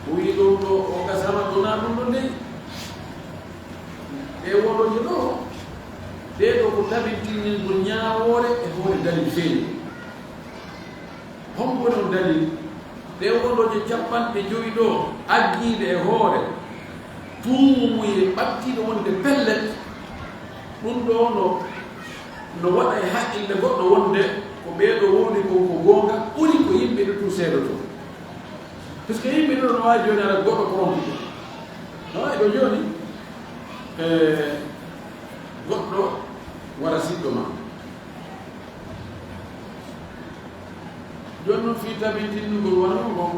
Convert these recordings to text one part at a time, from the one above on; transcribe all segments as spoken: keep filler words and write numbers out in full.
O wi'i ɗon ɗo, o qasama ɗo, naa ɗum ɗon dey. Ɗe wondooje ɗo, ɗe ɗo ko tabintinirgol ñaawoore e hoore dalil feeñi. Hombo non dalil? Ɗe wondooje capanɗe jowi ɗo, aggiiɗe e hoore, tuumuye ɓattiiɗo wonde pellet, ɗum ɗo no, no waɗa e haqqille goɗɗo wonde ko ɓee ɗo wowli kon ko goonga, ɓuri ko yimɓe ɗo tun seedotoo. Puisque yimɓe ɗo no waawi jooni ara goɗɗo ko rompude. No waawi ɗo jooni, e, goɗɗo wara siɗɗo ma. Jooni non fii tabintinnugol wano ngon,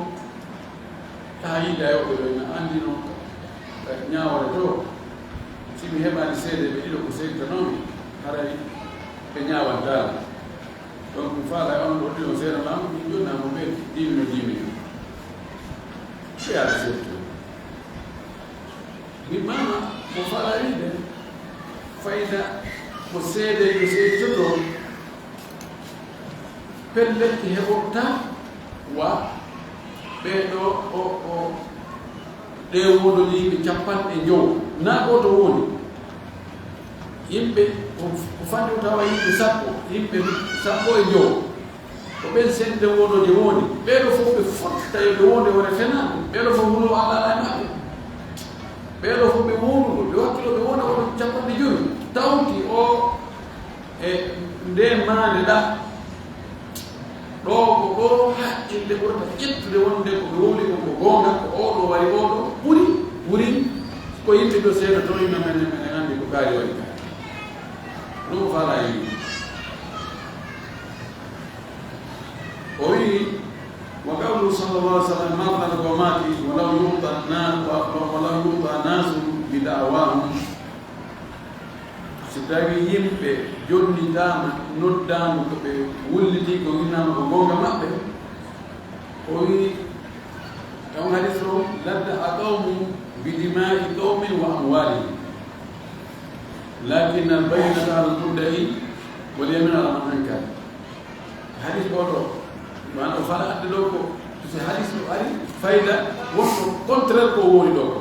taa yiɗa e woɓɓe ɓe na anndi non, e, ñaawoore to, si mi heɓaani seede ɓe ɗiɗo ko seeditanoomi, haray ɓe ñaawantaali. Donc, mi faala e on ɗo ɗiɗo seeɗa ma, min jonna mo ɓe dix millions, dix millions. Ɓe yaara seedito. Mi maama ko faala wiide, fayda ko seede ko seeditoto, pellet ki heɓorta wa ɓee ɗo o, o, Ɗe wondooje yimɓe capanɗe njowo, naa gooto woni. Yimɓe ko, ko fanɗi o tawa yimɓe sappo, yimɓe sappo e njowo. Ko ɓen sende wondooje woni. Ɓee ɗo fof ɓe fotta yo ɓe wonde wona fena. Ɓee ɗo fof hulo alaa e maɓɓe. Ɓee ɗo fof ɓe wonduɓe, ɓe wakkilo ɓe wona wona capanɗe jowi. Tawti o e nde maande ɗa. Ɗo ko ɗo haqqille ɓurata ƴettude wonde ko ɓe wowli kon ko goonga, ko oo ɗo wari oo ɗo ɓuri, ɓuri ko yimɓe ɗo seeɗa to ina men, men anndi ko kaari waɗi kaari. Ɗum ko faalaa e yimɓe. O wi'i, wa qawluhu sallallahu alaihi wasallam, ma qala ko maaki, wa law yu'ta na-, wa, wa, wa law yu'ta nasu bi da'wahum. Si tawii yimɓe jonnitaama noddaandu ko ɓe wullitii ko winnaama ko goonga maɓɓe, o wi'i, e on hadis o, ladda'a qawmun bi dima'i qawmin wa amwalihim, lakin al bayyinatu ala al mudda'i wal yaminu ala man ankar. Hadis goɗɗo, maanaam o fala adde ɗo ko, si hadis o ari, fayda wonɗo contraire ko woni ɗo ko.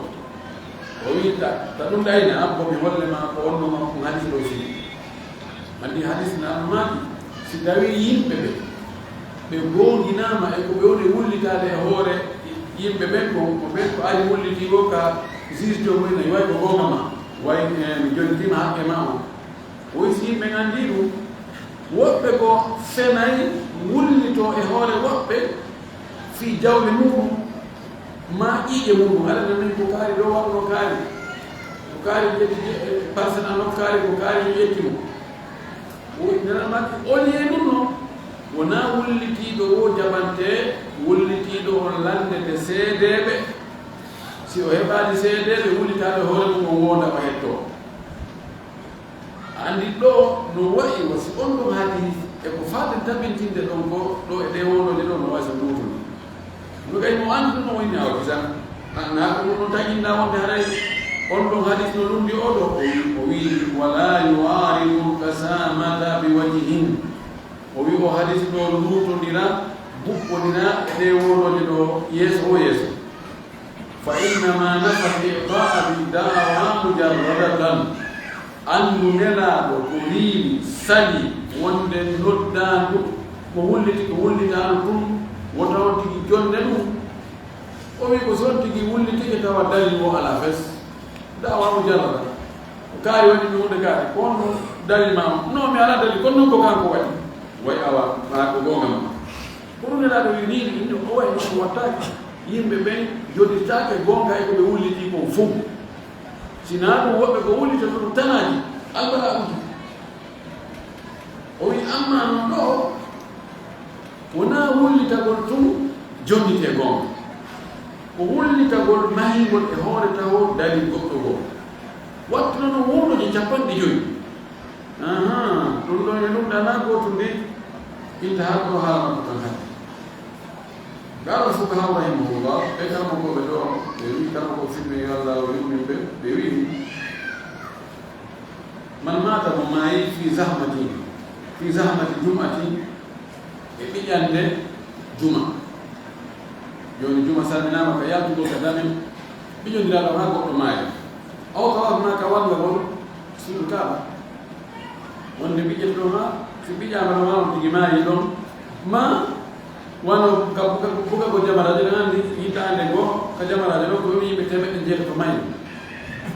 O wi'i ta, ta ɗum ɗayna, an ko mi holle ma ko wonno ma ko hadis ɗo si. Anndi hadis na maaki, si tawii yimɓe ɓe, ɓe goonginaama e ko ɓe woni wullitaade e hoore yimɓe ɓen ko, ko ɓen ko ari wulliti ko ka juge joomum en, way ko goonga ma, way, eh, mi jontiima haqqe ma on. O wi'i si yimɓe nganndii ɗum, woɓɓe ko fenay wullitoo e hoore woɓɓe fii jawle mu'un, maa ƴiiƴe mu'un. Aɗa nani ko kaari ɗo waɗuno kaari, ko kaari ƴetti je-, parcelle an o kaari, ko kaari ƴetti mo. O wi'i nana matti, au lieu ɗum non, wonaa wullitiiɗo o jaɓantee, wullitiiɗo on lanndete seedeeɓe. Si o heɓaali seedeeɓe wullitaaɓe hoore mum, o wonda o hettoo. A anndi ɗo no wa'i wa si on ɗon hadis e ko faaten tabintinde ɗon ko ɗo e ɗe wonooje ɗo no wa'i so luutude. No kay mo anndi ɗum no woni awa kisan. An haa ko ɗum no taginda wonde haray on ɗon hadis no lundi o ɗo. O wi-, o wi'i, "Wala yu'aridu qasamata bi wajhin." O wi'i o hadis ɗo luutondira, buɓɓondira e ɗe wonooje ɗo yeeso o yeeso. Fa innama nafa al-i'ta'a bi da'wa mujarradatan. Anndu Nelaaɗo ko riiwi, sali wonde noddaandu, ko wulliti, ko wullitaandu ɗum, wota on tigi jonde ɗum. O wi ko so on tigi wullitike tawa dalil o alaa fes. Da'wa mujarrada. Ko kaari waɗi mi hunde kaari. Ko honno dalil ma on? Non, mi alaa dalil. Kono non ko kanko waɗi. Way awa, maa ko goonga ma. Kono Nelaaɗo wi nii, nii, o wayi no o wattaaki. Yimɓe ɓen joditaake goonga e ko ɓe wulliti kon fow. Si naa ɗum woɓɓe ko wullitoto ɗum tanaaji, albala'uuji. O wi, ammaa non ɗoo, wonaa wullitagol tun jonnitee goonga. Ko wullitagol mahingol e hoore taho dalil goɗɗo goo. Wattu non wowloje capanɗe jowi. Ahan, ɗum ɗon e ɗum ɗana gootum de, inta har ɗo haala ko tan hadde. Gaɗo fuqahaa rahimahullah, ɓe karamokooɓe ɗo, ɓe wi karamokoo fiɓe yo Allah o yurmin ɓe, ɓe wi, man maata mo maayi fi zahmati, fi zahmati jum'ati, e ɓiƴande juma. Jooni juma salminaama ka yaltugol ka damin, mijodiraaɗo haa goɗɗo maayi. Aw tawafnaa ka walla won suudu Kaaba. Wonde mijotoɗon haa, si mijaama ɗon haa on tigi maayi ɗon, ma wano ka buga, buga ko jamaraade ɗon anndi hitaande goo ka jamaraade ɗon ko yimɓe teemeɗɗe njeetato maayi.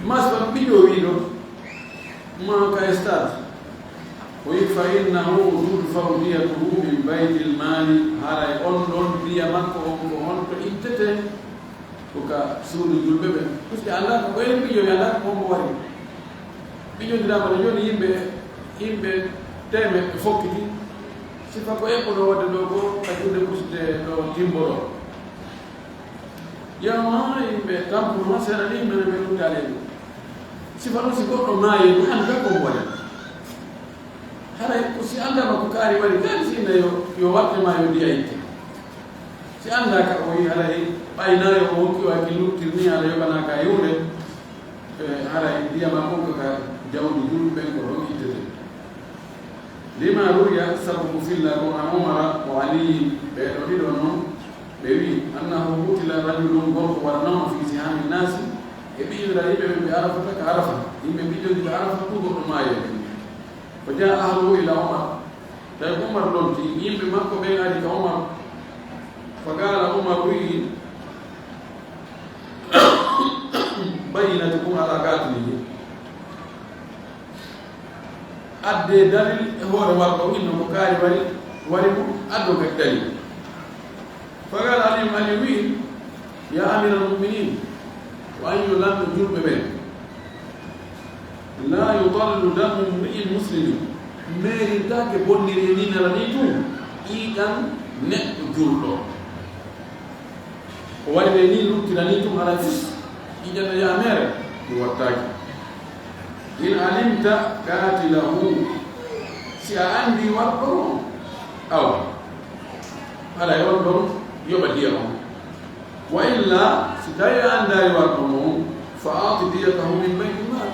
Ma si on mijo wiiɗo, ma ka stade. O wi, "Fa innahu tudfa'u diyatuhu min baytil mali." Haray on ɗon diya makko on ko honto ittete? Ko ka suudu julɓe ɓen. Puisque anndaa ko ɓoyri mijo, anndaa ko hombo wari. Mijondiraama no jooni yimɓe, yimɓe teemeɗɗe fokkiti. Sifa ko eɓɓuno waɗde ɗo ko ka julde ɓurtude ɗo timbo ɗo. Yawma yimɓe tampuno seeɗa ɗin mene ɓe ɗum taale ɗum. Sifa noon si goɗɗo maayi ɗum anndaa ko mo waɗi. Haray ko si anndaama ko kaari waɗi, kaari si inna yo, yo waɗde ma yo diya itte. Si anndaa ka o yi haray ɓayna yo o hokki o hakki luttir ni haray yoɓanaa ka iwde, e, haray diya ma kon ko ka jawdi julɓe ɓen ko ɗon ittete. Lima ruya, sabu ko filla ko an Umara wa Aliyin, ɓee ɗo ɗiɗo non, ɓe wi, annahu qutila rajulun, gorko waɗanaama fi sihami nasi, e ɓiɓɓe yimɓe ɓe ɓe Arafata ka Arafa, yimɓe mijoji ɓe Arafa ɗum goɗɗo maayi ɓe. Fa jaa ahluhu ila Umar, tawi Umar lonti, yimɓe makko ɓen ari ka Umar, fa qala Umar wi, bayyinatukum ala qatilihi. Adde dalil e hoore warɗo inno ko kaari wari, wari mo, addo kadi dalil. Fa qala Aliyu, Ali wi, ya amiral mu'minin, ko an yo lanɗo julɓe ɓen, la yutallu damu mri'in muslimin, meerintaake bonniri e ni nala ni tun, ƴiiƴan neɗɗo julɗo. Ko waɗi ɓe ni luttirani ɗum alaa fus, ƴiƴana ya mere, ɗum wattaaki. In alimta qatilahu, si a anndi warɗo mo, awa, haray on ɗon yoɓa diya on. Wa illa, si tawi a anndaali warɗo mo, fa a'ti diyatahu min baytil mal.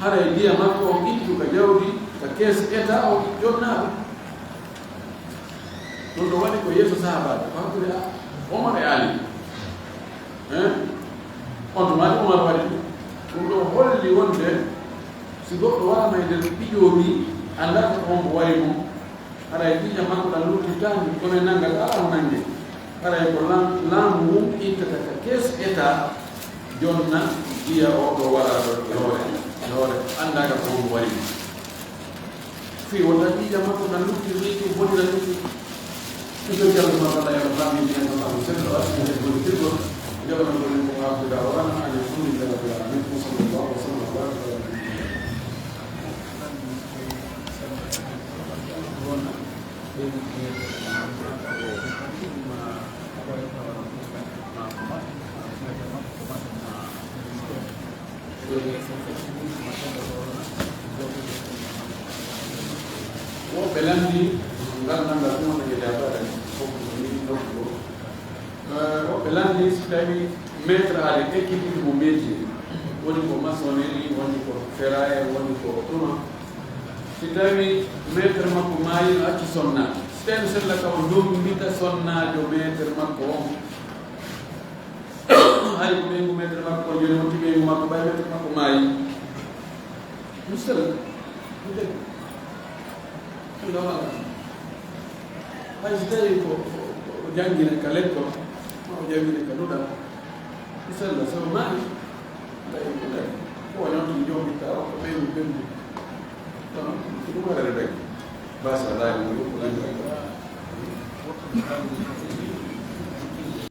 Haray diya makko on ittu ka jawdi, ka kees eta on jonnaaɗo. Ɗum ɗo waɗi ko yeeso sahaabaaɓe, ko hakkunde Omar e Ali. Hein? On tuma Omar waɗi ɗum. Ɗum ɗo holli wonde si goɗɗo warama e nder piƴooji, anndaa ko on mo wari mum. Haray ƴiiƴam makko ɗam luttitaani, kono e nanngal alaa mo nannge. Haray ko lam-, laamu ngun ittata ka kees eta, jonna, wiya o ɗo wara ɗo e hoore, e hoore, anndaa ka ko on mo wari mum. Fii wonta ƴiiƴam makko ɗam lutti ni ɗum bonira ni ɗum. Ɗum ɗo Ceerno Mouhamed Allah, yo Allah faami en, yo Allah faami en. Seeɗa o arti en bontirgol, jaɓana ko en ko aafude o rana, an alhamdulillahi rabbil alamin. Wa sallallahu wa sallam wa baraka ala nabiyyina. Woɓɓe lanndi ngal nanngal ɗum wonde e daabare fof ko ni nokku. Eh, woɓɓe lanndi si tawi maître aade équipe mo métier, woni ko maçonnerie, woni ko ferraille, woni ko ɗuma. Si tawi maître makko maayi, no acci sonna. Si tawi no sella ka o ndombita sonnaajo maître makko on. Hay ko ɓeyngu maître makko on, jooni wonti ɓeyngu makko, ɓay maître makko maayi. Misal, ɗum tagi. Ɗum ɗo wala. Hay so tawi ko, ko, ko, ko janngina ka lekkol, ma o janngina ka duɗal. Misal la, so maayi, tawi ko tagi. Ko woni on tigi jombitta o, ko ɓeyngu ɓeyngu. Kono, ko ɗum waɗata tagi. Basa laawi mo, ko lanndi.